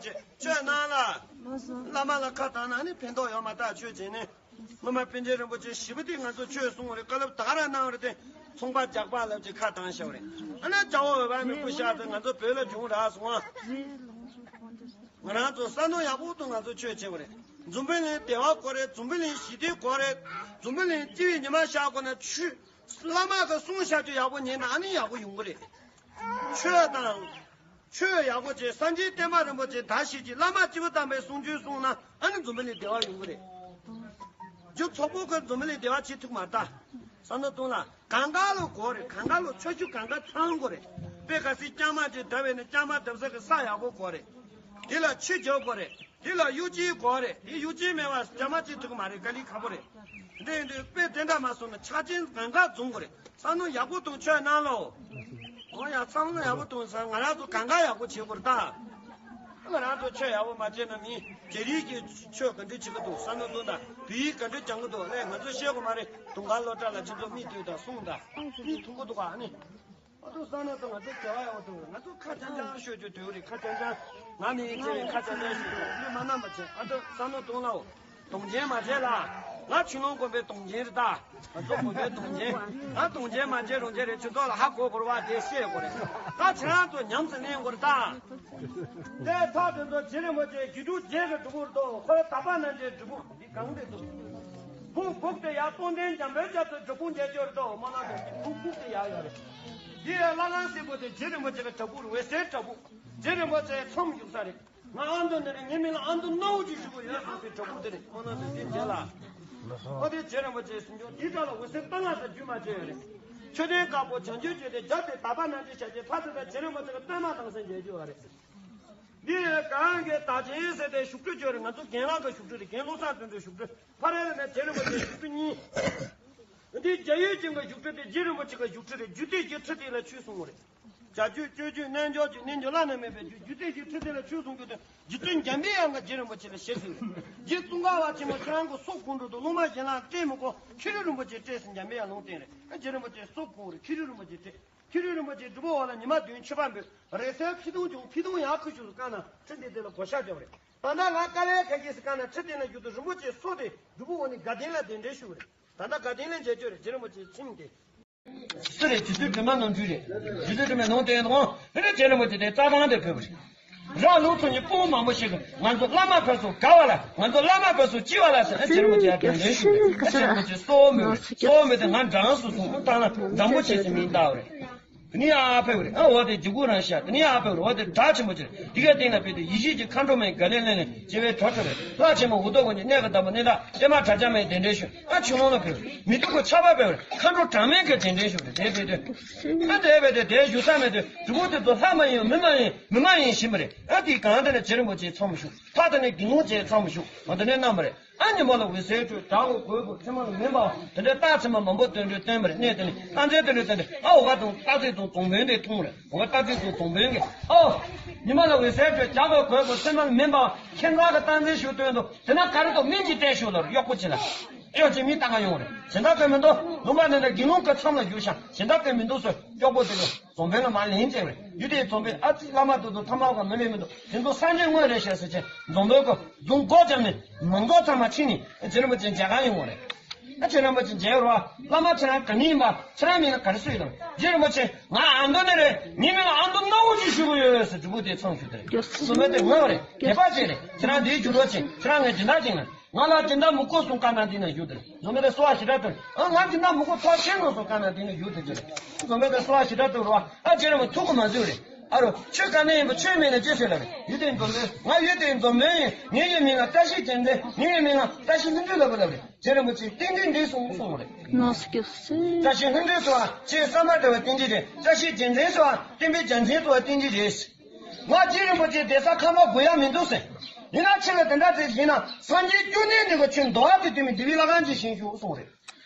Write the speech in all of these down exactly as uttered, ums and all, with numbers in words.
ཆོས་གནང་ལ། བླ་མ་ལ་ཁ་བཏང་ན་ནི་ཕན་ཐོགས་ཡོད་མ་ཐག་ཆོས་བྱས་ནས། སློབ་མ་པཎ་ཆེན་རིན་པོ་ཆེ་བཞི་པོ་དེ་ང་ཚོ་ཆོས་གསུང་བ་རེད། བཀའ་སློབ་ད་ག་རང་གནང་བ་རེད་དེ། ཚོང་པ་རྒྱག་པ་ལབ་ཅིག་ཁ་བཏང་བཞག་པ་རེད། ཨ་ན་ཇོ་བོ་འོད་དཔག་མེད་སྐུ་གཤེགས་དེ་ང་ཚོ་བོད་ལ་བྱུང་རག་སོང་ཨ། ང་རང་ཚོ་བསམ་བློ་ཡག་པོ་གཏོང་། ང་ཚོ་ཆོས་བྱེད་པ་རེད། འཛམ་བུ་གླིང་བདེ་བ་དགོས་རེད། འཛམ་བུ་གླིང་ཞི་བདེ་དགོས་རེད། འཛམ་བུ་གླིང་སྤྱི་བའི་ཉི་མ་ཤར་དགོས་ན་ཆོས། བླ་མ་གི་གསུང་བཤད་རྒྱུ་ཡག་པོ་ཉན་ན་ཨ་ནི་ཡག་པོ་ཡོང་གི་རེད། ཆོས་དང་། ཆོས་ཡག་པོ་བྱས། སངས་རྒྱས་བསྟན་པ་རིན་པོ་ཆེ་དར་ཞིག་གྱིས། བླ་མ་སྤྱི་བོ་དམ་པའི་གསུང་ཆོས་གསུངས་ན་ཨ་ནི་འཛམ་བུ་གླིང་བདེ་བ་ཡོང་གི་རེད། རྒྱུ་ཚོགས་པོ་གི་འཛམ་བུ་གླིང་བདེ་བ་བྱེད་ཐུབ་མ་རེད་ད། བསམ་བློ་གཏོང་ལ། གང་ག་ལོ་དགོས་རེད། གང་ག་ལོ་ཆོས་ཆོས་གང་ག་ཚང་དགོས་རེད། དཔེ་གལ་སྲིད་ལྕང་མ་ཅིག་བརྡབས་པས་ན་ལྕང་མ་བརྡབ་ས་གི་ས་ཡག་པོ་དགོས་རེད། དེ་ལ་ཆུ་རྒྱག་དགོས་རེད། དེ་ལ་གཡུ་ཅན་དགོས་རེད། དེ་གཡུ་ཅན་མེད་པ་ལྕང་མ་ཅིག་ཐུབ་ཀྱི་མ་རེད། དཀའ་ལས་ཁག་པོ་རེད། འདི་འདི་དཔེ་དེ་འདྲ་མ་སོང་ན་ཆ་རྐྱེན་གང་ག་འཛོམས་དགོས་རེད། བསམ་བློ་ཡག་པོ་གཏོང་། ཆོས་གནང་ལོ། འོ་ཡ། བསམ་བློ་ཡག་པོ་གཏོང་ས་ང་རང་ཚོ་གང་ག་ཡག་པོ་བྱེད་དགོས་རེད་ད། ང་རང་ཚོ་ཆོས་ཡག་པོ་མ་བྱས་ན་མི་རྒྱ་རིགས་ཀྱིས་ཆོས་ག་འདྲ་བྱེད་ཀྱི་འདུག་བསམ་བློ་གཏོང་ད། བོད་ཡིག་ག་འདྲ་སྦྱང་གི་འདུག་ལས་ང་ཚོ་ཤེས་དགོས་མ་རེད། དུང་དཀར་སློབ་གྲྭ་ལ་ཁྱེད་ཚོ་མིག་ལྟོས་དང་གསུངས་དང་། མིག་མཐོང་གི་འདུག་ག་ཨ་ནི། ཨ་ཏོ་བསམ་བློ་གཏོང་། ང་ཚོ་བྱ་བ་ཡག་པོ་འདུག་ང་ཚོ་ཁ་རྐྱང་རྐྱང་ཤོད་རྒྱུ་དེ་རེད། ཁ་རྐྱང་རྐྱང་། ང་མི་ཡིན་ཅེས་ཁ་རྐྱང་རྐྱང་ཤོད་རྒྱུ་མི་མ་ན་མ་བྱེད། ཨ་ཏོ་བསམ་བློ་གཏོང་ལ་འོ། དུང་ཆེན་མ་བྱེད་ལ། ང་ཆུ་ལོང་དགོན་པའི་དུང་ཆེན་རེད་ད། ང་ཚོ་དགོན་པའི་དུང་ཆེན། ང་དུང་ཆེན་མ་བྱེད་རུང་བྱེད་རེད། ཆུ་ཐོག་ལ་ཧ་གོ་དགོས་རེད་བ། དེ་ཤེས་དགོས་རེད། ད་ཁྱེད་རང་ཚོ་ཉམས་སུ་ལེན་དགོས་རེད་ད། དེ་ཐག་དེ་ཚོ་རྗེ་རིན་པོ་ཆེ་སྒྱུ་འཕྲུལ་རྒྱན་གྱི་སྒྲུབ་ཕུག་རེད་དོ། ཁོ་རྟག་པ་རྣམ་འབྱེད་སྒྲུབ་ཕུག་འདི་གང་རེད་དོ། ཕུག་ཕུག་དེ་ཡར་རྟོགས་ལྡན་འཇམ་དཔལ་རྒྱ་མཚོའི་སྒྲུབ་ཕུག་མཇལ་རྒྱུ་རེད་དོ། མ་ན་དོ་ཕུག་ཕུག་དེ་ཡར་ཡོད་རེད། འདི་ཡང་ལྷ་ཁང་སེར་པོ་དེ་རྗེ་རིན་པོ་ཆེ་གི་བྲག་ཕུག་རེད། འོད་གསལ་བྲག་ཕུག་རྗེ་རིན་པོ་ཆེ་མཚམས་བཞུགས་ས་རེད། ང་ཨ་མདོ་ནས་རེད། ངའི་མིང་ལ་ཨ་མདོ་སྣང་བ་ཅན་ཞུ་གི་ཡོད་ཟེར་ཏེ་གྲོགས་པོ་དེ་རེད། ཁོང་རྣམ་ཚོ་འདི་མཇལ་ལ། ཨོ་དེ་རྗེ་རིན་པོ་ཆེ་གསུང་ཆོས་འདི་དག་ལ་འོད་གསལ་གཏན་ལ་ས་རྒྱུད་མ་བཅོས་ཡོད་རེད། མཆོད་རྟེན་དཀར་པོ་བྱང་ཆུབ་ཆོས་དེ་རྒྱབ་སྟེ་དག་པ་རྣམ་འབྱེད་བྱ་བྱེད་ཕ་ཚོ་དང་རྗེ་རིན་པོ་ཆེ་གི་བསྟན་མ་དང་སེམས་མཇལ་རྒྱུ་བ་རེད། འདི་གང་གི་བདག་ཆེན་ཟེར་ཏེ་བཞུགས་ཁྲི་བཅོས་རེད། ང་ཚོ་རྒན་ལགས་ཀྱི་བཞུགས་ཁྲི་རེད། རྒན་བློ་བཟང་དོན་གྲུབ་བཞུགས་ཁྲི། ཕ་རེ་རེ་ནས་རྗེ་རིན་པོ་ཆེ་བཞུགས་ཁྲི་གཉིས། འདི་རྒྱ་ཡུལ་ཅན་གྱི་བཞུགས་ཁྲི་དེ་རྗེ་རིན་པོ་ཆེ་གི་བཞུགས་ཁྲི་རེད། རྒྱུད་སྡེ་བཞི་ཁྲི་དེ་ལ་ཆོས་གསུང་བ་རེད། བྱ་རྒྱུད་སྤྱོད་རྒྱུད་རྣལ་འབྱོར་རྒྱུད་རྣལ་འབྱོར་བླ་ན་མེད་པའི་རྒྱུད། རྒྱུད་སྡེ་བཞི་ཁྲི་དེ་ལ་ཆོས་གསུང་རྒྱུ་དེ་རྗེ་བཙུན་འཇམ་པའི་དབྱངས་ཀྱིས་རྗེ་རིན་པོ་ཆེ་ལ་ཞལ་གཟིགས་རེད། རྗེ་ཙོང་ཁ་པ་ཆེན་པོ་ཁྱེད་རང་གི་སྲོག་དགོངས་འགྲོ་འདུག་སློབ་མ་གཞན་ལ་སྤྲད་མི་དགོས། ཁྱེད་རང་རིན་པོ་ཆེ་སྤྲད་ཟེར་འཇམ་པའི་དབྱངས་ལུང་བསྟན་རེད། རྗེ་རིན་པོ་ཆེ་སྲོག་དགོངས་རེད། ཁྱེད་རང་རིན་པོ་ཆེ་སྤྲད། ཁྱེད་རང་རིན་པོ་ཆེ་སྒྲུབ་པ་འོག་ལ་ཉི་མ་བདུན་མཆོད་པ་འབུལ། རེས་གཟའ་ཕྱི་དུང་བྱུང་། ཕྱི་དུང་ཡར་ཁུ་བྱུག་སུ་བཀའ་གནང་། ཁྲི་འདི་དེ་ལ་བགོ་བཤའ་རྒྱབ་རེད། ད་ལྟ་ང་དཀའ་ལས་ཁག་གིས་སུ་བཀའ་གནང་། ཁྲི་དེ་ན་བཞུགས་དུས་རིན་པོ་ཆེ་སྲོག་དེ་སྒྲུབ་པ་འོག་ནས་དགའ་ལྡན་ལ་གདན་འདྲེན་ཞུ་རེད། ད་ལྟ་དགའ་ལྡན་ལ་མཇལ་རྒྱུ་རེད། རྗེ་རིན་པོ་ཆེ་ཁྲིམས་དེ། སུ་རེད། རྗེ་བཙུན་སྒྲོལ་མ་ནོར་བུ་རེད། རྗེ་བཙུན་སྒྲོལ་མ་ནོར་བུ་དེ་ཡང་དགོངས་རེད། རྗེ་རིན་པོ་ཆེ་དེ་རྩྭ་ཐང་དེ་ཕེབས་པ་རེད། རང་ལུགས་ཚོ་ཉིད་སྤོ་བོ་མང་པོ་ཞིག་གིས་ང་ཚོ་བླ་མ་ཕེབས་སོ་དགའ་བ་ལ། ང་ཚོ་བླ་མ་ཕེབས་སོ་སྐྱིད་པ་ལ་ཟེར། ཨ་རྗེ་རིན་པོ་ཆེ་ཡར་གདན་འདྲེན་ཞུས་རེད། ཨ་རྗེ་རིན་པོ་ཆེ་གསོལ་བ་སྨོན་པ་རེད། གསོལ་བ་སྨོན་ཏེ་ང་འགྲངས་སོ་གསུངས། ཨ་ཐང་ལ་འགྲངས་པོ་ཆེ་ཟེར་མིང་བཏགས་པ་རེད། དེ་ནས་ཡར་ཕེབས་པ་རེད། ཨ་འོ་དེ་རྒྱུ་གུ་རང་ཤར། དེ་ནས་ཡར་ཕེབས་པ་རེད། འོ་དེ་བྲག་ཆེན་པོ་ཆེ་རེད། དེ་གའི་སྟེང་ན་ཕེབས་ཏེ་ཡེ་ཤེས་ཀྱི་མཁའ་འགྲོ་མའི་ག་ལེ་ལེ་ནས་བྱེ་བའི་གྲོགས་ཁྲོད་རེད། ལྷ་ཆེན་མོ་འུ་ཐུག་གོ་ནི་གནས་ཀྱི་བདག་པོ་གནས་བདག་པད་མ་གྲགས་ཆེན་མའི་གདན་འདྲེན་ཞུས། ཨ་ཆུ་ཀླུང་ལ་ཕེབས་པ་རེད། མེ་ཏོག་གི་ཆར་པ་ཕེབས་པ་རེད། མཁའ་འགྲོ་གྲངས་མེད་ཀྱི་གདན་འདྲེན་ཞུས་པ་རེད། དེ་ཕེབས་དུས་ཨ་དེ་ཕེབས་ཏེ་དེ་བཞུགས་ས་མེད་དུས་སྒྲུབ་ཕུག་དེ་ཚོ་ལྷ་མ་ཡིན་མི་མ་ཡིན་མི་མ་ཡིན་བཞིན་པ་རེད། ཨ་དེའི་སྒང་དེ་ནས་རྗེ་རིན་པོ་ཆེ་མཚམས་བཞུགས། ཕར་དེ་ནས་དགེ་སློང་ཆེ་མཚམས་བཞུགས། འོ་དེ་ནས་གནང་བ་རེད། ཨ་ཉིན་མོ་ལ་འོད་གསལ་འཕྲོས། བྲག་གི་གོས་པོ་ཚེར་མ་ལ་མེ་འབར་བ་དེ་འདྲའི་རྟགས་མཚན་མ་མང་པོ་སྟོན་འགྲོའི་སྟོན་པ་རེད། གནས་དེ་ནས་རྟགས་མཚན་དེ་འདྲའི་སྟོན་ཏེ། ཨ་འོ་ག་དུང་རྟགས་མཚན་དུང་རྫོང་དཔོན་དེ་མཐོང་རེད། འོ་ག་རྟགས་མཚན་དུང་རྫོང་དཔོན་གྱིས། ཨོ། ཉི་མ་ལ་འོད་གསལ་འཕྲོས། བྲག་གི་གོས་པོ་ཚེར་མ་ལ་མེ་འབར་བ། ཁྱེད་རང་གི་རྟགས་མཚན་ཞིག་སྟོན་འདུག་དེ་ན་ག་རེ་འདུག་སྨན་གྱིས་སྤྲད་ཤོག་ལབ་རེད། གཡོག་པོ་ཆེ་ལ། ཨེ་ཡོད་ཅིག་མི་ལྟ་ག་ཡོང་རེད། གཞན་དག་དེ་མི་འདུག་ལུང་པ་ནས་ནས་དགེ་སློང་གི་མཚམས་ལ་བཞུགས་ཤག་གཞན་དག་དེ་མི་འདུག་ཟེར། གཡོག་པོ་དེ་ཚོ་རྫོང་དཔོན་ལ་མར་ལན་བྱས་པ་རེད། ཡུལ་དེའི་རྫོང་དཔོན། ཨ་ཙི། བླ་མ་དེ་ཚོ་ཐ་མག་ག་མི་ལེན་མི་འདུག་དེ་ཚོ་སངས་རྒྱས་དངོས་རེད་ཤག་ཟེར་བྱས། རྫོང་དཔོན་གྱིས་རྫོང་སྒོ་བརྒྱབ་ནས་མི་མགོ་ཚང་མ་ཕྱིན་ནས་རྗེ་རིན་པོ་ཆེ་མཇལ་ག་ཡོང་བ་རེད། ཨ་རྗེ་རིན་པོ་ཆེ་མཇལ་རོགས། བླ་མ་ཁྱེད་རང་ག་ནས་ཡིན་པ། ཁྱེད་རང་མིང་ལ་ག་རེ་ཟེར་ཡོད་དམ། རྗེ་རིན་པོ་ཆེ། ང་ཨ་མདོ་ནས་རེད། ངའི་མིང་ལ་ཨ་མདོ་སྣང་བ་ཅན་ཞུ་གི་ཡོད་ཟེར། སྒྲུབ་ཕུག་དེ་མཚམས་བཞུགས་དེ་རེད། སྒྲུབ་ཕུག་དེ་ངོ་བ་རེད། དད་པ་ཅན་རེད། ཁྱེད་རང་འདིའི་རྒྱུ་རོགས་ཆེ། ཁྱེད་རང་ངའི་སྦྱིན་བདག་ཅིག་ན། ང་ལ་སྦྱིན་བདག་མི་དགོས་གསུང་བཀའ་གནང་དེ་ན་བཞུགས་དེ་རེད། རྫོང་དཔོན་དེ་གསོལ་བ་ཞེ་དྲག་ཐོབ། ཨ་ང་སྦྱིན་བདག་མི་དགོས། ཐོབ་ཤེས་ནོ་གསུང་བཀའ་གནང་དེ་ན་བཞུགས་དེ་རེད། རྫོང་དཔོན་དེ་གསོལ་བ་ཞེ་དྲག་ཐོབ་རོགས། ཨ་རྗེ་རིན་པོ་ཆེ་ཐུགས་ཁུར་མ་བཟོད་རེད། ཨ་རོ། ཁྱོད་ག་ནས་ཡིན་པ། ཁྱོད་མིང་ལ་ཅི་ཟེར་ལབ་རེད། ཡུལ་དེའི་རྫོང་དཔོན། ང་ཡུལ་དེའི་རྫོང་དཔོན་ཡིན། ངའི་ཡུལ་མིང་ལ་བཀྲ་ཤིས་རྒྱལ་མཚན། ངའི་ཡུལ་མིང་ལ་བཀྲ་ཤིས་ལྷུན་གྲུབ་ལབ་པ་ལབ་རེད། རྗེ་རིན་པོ་ཆེས་ཏན་ཏན་འགྲིག་སོང་གསུངས་པ་རེད། ནོར་སྐྱོ་སེ། བཀྲ་ཤིས་ལྷུན་གྲུབ་ཟེར་བ་ཁྱེད་བསམ་པ་འདྲ་བ་ཏན་ཏན་རེད། བཀྲ་ཤིས་རྒྱལ་མཚན་ཟེར་བ་བསྟན་པའི་རྒྱལ་མཚན་ཟེར་བ་ཏན་ཏན་རེད། ང་རྗེ་རིན་པོ་ཆེ་བསྡད་ས་ཁང་པ་དགོས་ཡ་མི་འདུག་ཟེར། ཡིན་ན་ཁྱེད་ལ་དེ་འདྲ་ཟེར་ཡིན་ན། སངས་རྒྱས་བཅོམ་ལྡན་འདས་ཀྱིས་ཁྱོད་འགྲོ་བ་དེ་དུས་མི་འདི་བའི་ལྷ་ཁང་ཅིག་བཞེངས་ཤོག་གསུངས་པ་རེད།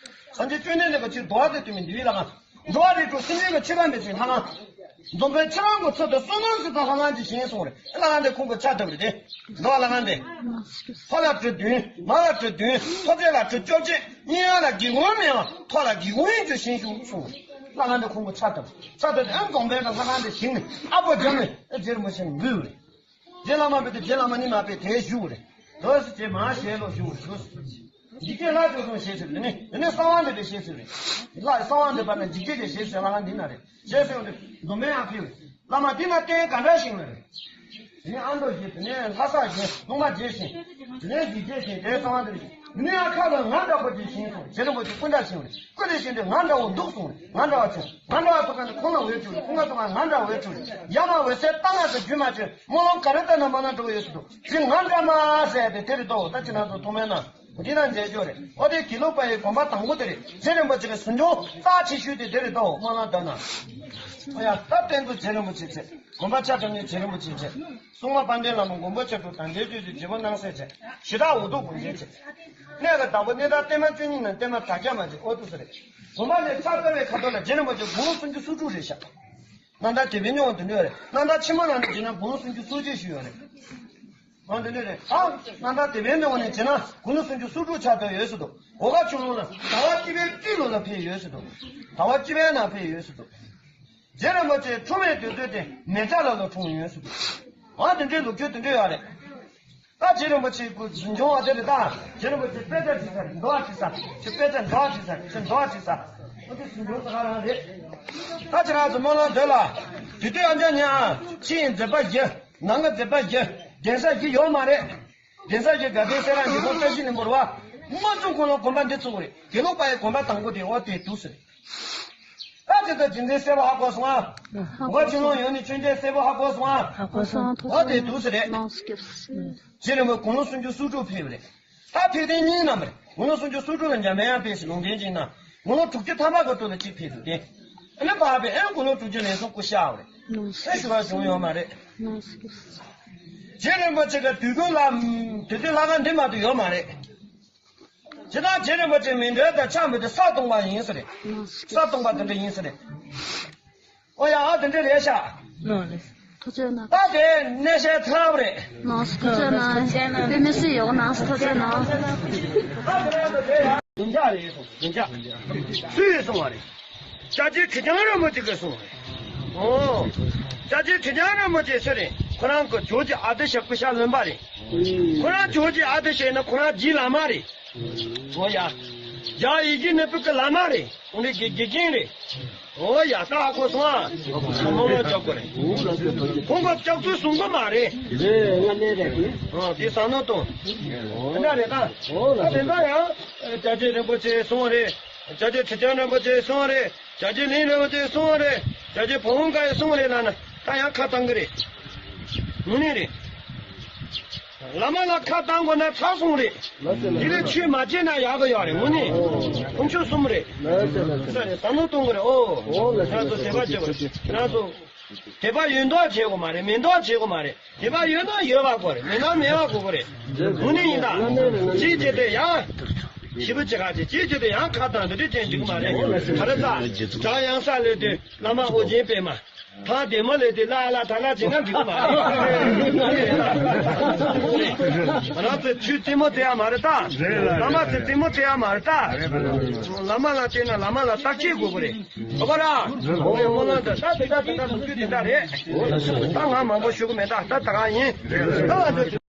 སངས་རྒྱས་བཅོམ་ལྡན་འདས་ཀྱིས་ཁྱོད་འགྲོ་བ་དེ་དུས་མི་འདི་བའི་ལྷ་ཁང་། འགྲོ་བ་རིགས་དྲུག་སེམས་ཅན་གྱི་ཆོས་པ་མེད་ཚེ་ལྷ་ཁང་། རྫོང་དཔོན་ཁྱེད་རང་གི་ཚུལ་དུ་བསོད་ནམས་ཟེར་ཐང་ལྷ་ཁང་ཅིག་བཞེངས་གསུངས་རེད། ལྷ་ཁང་དེ་ཁོང་གི་ཕྱག་བཏབ་རེད་དེ། འགྲོ་བ་ལྷ་ཁང་དེ། ཕ་ལ་བྲུ་བདུན། མ་ལ་བྲུ་བདུན། ཐོབ་རྒྱལ་ལ་བྲུ་བཅོ་བརྒྱད། གཉེན་ཡོན་ལ་སྒེའུ་ཁུང་མེད་པ། ཐོག་ལ་སྒེའུ་ཁུང་ཡིན་རྒྱུ་བཞེངས་ཤོག་གསུངས་རེད། ལྷ་ཁང་དེ་ཁོང་གི་ཕྱག་བཏབ། ཕྱག་བཏབ་དེ་ཨ་རྫོང་དཔོན་གྱིས་ལྷ་ཁང་དེ་བཞེངས་ནས་ཨ་ཕོ་བརྒྱབ་ནས་ཨ་རྗེ་རིན་པོ་ཆེ་ལ་འབུལ་བ་རེད། རྗེ་བླ་མ་པོ་དེ་རྗེ་བླ་མ་ཉི་མ་པོ་དེ་བཞུགས་རེད། དོ་སི་ཅེ་མ་ཞེས་ལོ་བཞུགས་རེད། འཇིགས་བྱེད་ལྷ་ཆོས་སྐྱོང་ཞེས་ཟེར་རེད་ནི། དེ་ནས་གསང་བ་འདུས་པའི་ཞེས་ཟེར་རེད། ལྷ་གསང་བ་འདུས་པ་ན་འཇིགས་བྱེད་ཀྱི་ཞེས་ཟེར་ལྷ་ཁང་འདི་ན་རེད། ཞེས་ཟེར་བ་འདི་མདོ་སྨད་ཨ་ཕི་བླ་མ་འདི་ན་རྟེན་ག་འདྲ་ཞིག་ན་རེད། དེ་ནས་ཨ་མདོ་བཞི། དེ་ནས་ལྷ་ས་བཞི། སློང་མ་བརྒྱད་བཞི། དེ་ནས་འཇིགས་བྱེད་བཞི། དེ་གསང་བ་འདུས་བཞི། དེ་ནས་ཨ་ཁ་ལ་ང་འདྲ་པོ་ཅིག་བཞེངས་སོང་། རྗེ་རིན་པོ་ཆེ་སྐུ་འདྲ་བཞེངས་རེད། སྐུ་དེ་བཞེངས་དུས་ང་འདྲ་བོ་འདུག་སོང་རེད། ང་འདྲ་བ་བྱུང་། ང་འདྲ་བ་ཐུག་ག་ནས་ཁོང་ལ་འོད་བྱུང་རེད། ཁོང་ལ་ཐུག་ག་ང་འདྲ་འོད་བྱུང་རེད། ཡ་མ་འོད་གསལ་ལྟ་ང་ཚོ་རྒྱུན་མ་ཆད། སྨོན་ལམ་ག་རེ་ལྟ་ན་སྨོན་ལམ་འགྲོ་གི་ཡོད་ཟེར་འདུག་ཅི་ང་འདྲ་མ་ཟེར་ཏེ་དེ་རེད་དོ། ད་ཁྱེད་རང་ཚོ་མཐོང་མེད་ན་འདི་ན་མཇལ་རྒྱུ་རེད། ཨོ་དེ་དགེ་ལུགས་པ་ཡི་དགོན་པ་དང་པོ་དེ་རེད། རྗེ་རིན་པོ་ཆེ་གི་གཟིམ་ཆུང་རྩ་ཆེ་ཤོས་དེ་དེ་རེད་དོ། སྨོན་ལམ་འདོན་ན། ཨོ་ཡ་ད་བསྟན་འཛིན་རྗེ་རིན་པོ་ཆེ་བྱས། དགོན་པ་ཆ་འདྲ་ནས་རྗེ་རིན་པོ་ཆེ་བྱས། སྲུང་མ་དཔལ་ལྡན་བླ་མ་མགོན་པོ་ཆེ་ཁྲོ་དང་འབྲེལ་བརྗོད་ཀྱི་བརྗོད་པ་གནང་སྲས་བྱས། ཞེ་དྲག་འུ་ཐུག་དགོངས་འགལ་བྱས། གནས་ཀྱི་བདག་པོ་གནས་བདག་བརྟན་མ་བཅུ་གཉིས་ནང་བརྟན་མ་དྲ་རྒྱ་མ་བྱས། ཨོ་ཐུག་ས་རེད། དགོན་པ་ནས་ཕྱག་བཏབ་པའི་ཁ་ཐོག་ལ་རྗེ་རིན་པོ་ཆེ་དགུང་ལོ་སུམ་ཅུ་སོ་དྲུག་རེད་ཤག་གནམ་བདག་དེ་བའི་ཉོ་དེ་འདྲ་རེད། གནམ་བདག་ཕྱི་མ་ནང་དུ་བྱས་ན་དགུང་ལོ་སུམ་ཅུ་སོ་བརྒྱད་ཞུ་ཡོད་རེད། ཨ་འདི་འདྲ་རེད། ཨ་གནམ་བདག་དེ་བའི་ཉོ་ནས་བྱས་ན་དགུང་ལོ་སུམ་ཅུ་སོ་དྲུག་ཆགས་བསྡད་ཡོད་ཟེར་འདུག་གོ་ཁ་ཆུ་ལོང་ལ་ཟླ་བ་བཅུ་པའི་སྤྲེལ་ལོ་ལ་ཕེབས་ཡོད་ཟེར་འདུག་ཟླ་བ་བཅུ་པའི་ནང་ཕེབས་ཡོད་ཟེར་འདུག་རྗེ་རིན་པོ་ཆེ་འཁྲུངས་པའི་དུས་ཚོད་དེ་མེ་བྱ་ལ་ལོ་འཁྲུངས་ཡོད་ཟེར་འདུག་ཨ་འདི་འདྲའི་ལོ་རྒྱུས་འདི་འདྲ་ཡོད་རེད། ད་རྗེ་རིན་པོ་ཆེ་སྐུ་གཟིམ་ཆུང་བ་དེ་རེད། ད་རྗེ་རིན་པོ་ཆེ་དཔེ་ཆ་བྲིས་ས་རེད། འདོ་བ་བྲིས་ས། ཁྱེད་དཔེ་ཆ་འདོ་བ་བྲིས་ས་རེད། ཁྱེད་འདོ་བ་བྲིས་ས། ཨོ་དེ་གཟིམ་ཆུང་ས་ག་རང་རེད། ད་ཁྱེད་རང་ཚོ་སྨོན་ལམ་འདོན་ལ། དེ་དུས་ཨ་ཅག་ཉ་ཨ་ཕྱི་ཡི་མཛད་པ་བཞི། ནང་གི་མཛད་པ་བཞི། གདན་ས་བཞི་ཡོད་མ་རེད། གདན་ས་བཞི་དགའ་ལྡན་གསལ་རང་གི་སྐོར་བཀྲ་ཤིས་ལྷུན་པོ་རེད་བ། མ་བྱུང་གོང་ལ་དགོན་པ་འདི་བཙུགས་རེད། དགེ་ལུགས་པ་ཡི་དགོན་པ་དང་པོ་དེ་ཨོ་དེ་འདུག་ཟེར། ད་དེ་ལྟར་རྗེ་བཙུན་གསལ་པོ་ཧ་གོ་སོང་ཨ། འོ་ཕྱི་ལོགས་ཡོང་ནས་མཆོད་མཇལ་གསལ་པོ་ཧ་གོ་སོང་ཨ། ཧ་གོ་སོང་། ཐུགས་འོ་དེ་འདུག་ཟེར་རེད། རྗེ་རིན་པོ་དགུང་ལོ་སུམ་ཅུ་སོ་དྲུག་ཕེབས་རེད། ད་ཕེབས་ཐེངས་གཉིས་ནམ་རེད། དགུང་ལོ་སུམ་ཅུ་སོ་དྲུག་ལ་འཇམ་དཔལ་དབྱངས་ཕེབས་ཤིང་ལུང་བསྟན་བྱས་ན། དགུང་ལོ་དྲུག་ཅུ་ཐམ་པ་གི་སྟོད་ལ་གཅིག་ཕེབས་འདུག་སྟེ། ཨ་ནི་བར་པའི་ཨེ་དགུང་ལོ་དྲུག་ཅུ་ལན་གསུམ་སྐུ་གཤེགས་པ་རེད། ཨེ་ཞུ་བ་བྱུང་ཡོད་མ་རེད། རྗེ་རིན་པོ་ཆེ་གི་དུས་འཁོར་ལ་དེ་དུས་ལྷ་ཁང་འདི་མ་གཏོགས་ཡོད་མ་རེད། ཇི་ལྟར་རྗེ་རིན་པོ་ཆེ་མཎྜལ་དང་ཕྱག་འབུལ་དེ་ས་སྟོང་པ་ཡིན་ས་རེད། ས་སྟོང་པ་དེ་འདྲ་ཡིན་ས་རེད། ཨོ་ཡ་ཨ་དེ་འདྲ་རེད་ཤག་ལོ་རེད། ཐུགས་རྗེ་གནང་། ད་དེ་གནས་བཤད་ཐར་བ་རེད། ནང་སུ་ཐུགས་རྗེ་གནང་། དེ་མི་སྲིད་ཡོག་ནང་སུ་ཐུགས་རྗེ་གནང་། བདུན་ཕྲག་རེད་སོང་བདུན་ཕྲག་སུས་གསུང་བ་རེད། སྐྱབས་རྗེ་ཁྲི་བྱང་རིན་པོ་ཆེ་གིས་གསུང་བ་རེད། ཨོ། སྐྱབས་རྗེ་ཁྲི་བྱང་རིན་པོ་ཆེ་སུ་རེད། ཁོ་རང་གི་ཇོ་རྗེ་ཨ་ཏི་ཤ་སྐུ་ཤ་ལོན་པ་རེད། ཁོ་རང་ཇོ་རྗེ་ཨ་ཏི་ཤ་ཡིན་ན་ཁོ་རང་རྗེ་བླ་མ་རེད། ཨོ་ཡ། རྒྱ་ཡི་གེ་ནི་བོད་ཀྱི་བླ་མ་རེད། ཁོང་རེ་དགེ་དགེ་རྒན་རེད། ཨོ་ཡ་ད་ཧ་གོ་སོང་ཨ། མོ་མོ་ལྕོག་གོ་རེད། ཁོང་གི་ལྕོག་ཚོད་གསུང་གི་མ་རེད། རེད་ང་ནས་རེད། ཨོ་དེ་བསམ་བློ་གཏོང་། ཨོ་ལ་དེ་འདྲ་རེད་ད། ཨོ་ལ་དེ་འདྲ་ཡང་། སྐྱབས་རྗེ་རིན་པོ་ཆེ་གསུང་རེད། སྐྱབས་རྗེ་ཁྲི་བྱང་རིན་པོ་ཆེ་གསུང་རེད། སྐྱབས་རྗེ་གླིང་རིན་པོ་ཆེ་གསུང་རེད། སྐྱབས་རྗེ་ཕ་བོང་ཁ་ཡི་གསུང་རེད་ལ་ན་ད་ཡང་ཁ་བཏང་གི་རེད། ངུ་ནི་རེད། བླ་མ་ལ་ཁ་བཏང་དགོས་ན་ཚར་སོང་རེད། འདི་ལས་ཆོས་མ་བྱས་ན་ཡག་གི་ཡོད་རེད་ངུ་ནི། ཁོང་ཆོས་གསུམ་རེད། ས་རེད་བསམ་བློ་གཏོང་གི་རེད་ཨོ། ང་ཚོ་དད་པ་བྱེད་དགོས་རེད་ང་ཚོ། དད་པ་ཡོད་མདོག་བྱེད་དགོས་མ་རེད་མེད་མདོག་བྱེད་དགོས་མ་རེད། དད་པ་ཡོད་ན་ཡོད་པ་དགོས་རེད་མེད་ན་མེད་པ་དགོས་དགོས་རེད། དངོས་གནས་ཡིན་ད། ཅིའི་ཕྱིར་དེ་ཡང་། ཞིབ་པོ་བྱེད་ཁ་ཅིག་ཅིའི་ཕྱིར་དེ་ཡང་ཁ་བཏང་འདི་འདྲས་བྱས་འགྲིག་གི་མ་རེད། ག་རེ་ཟ། བྲག་གཡང་ས་ལས་དེ་བླ་མ་ཨོ་རྒྱན་པད་མ། ཐང་བདེ་མོ་ལས་དེ་ལ་ལ་ད་ལ་བྱས་ན་འགྲིག་གི་མ་རེད། ང་རང་ཚོས་ཆོས་རྩེད་མོ་རྩེ་ཡ་མ་རེད་ད། བླ་མ་ཚོས་རྩེད་མོ་རྩེ་ཡ་མ་རེད་ད། བླ་མ་ལ་བལྟས་ན་བླ་མ་ལ་བརྟག་དཔྱད་དགོས་གི་རེད། ཨོ་པ་ར། ཨོ་ཡ་སྨོན་ལམ་དང་ད་དེ་འདྲ་དེ་འདྲ་ལོ་རྒྱུས་དེ་འདྲ་རེད། ད་ང་མང་པོ་ཞུ་གི་མེད་ད་ད་ད་ག་ཡིན། ད་ང་ཚོ།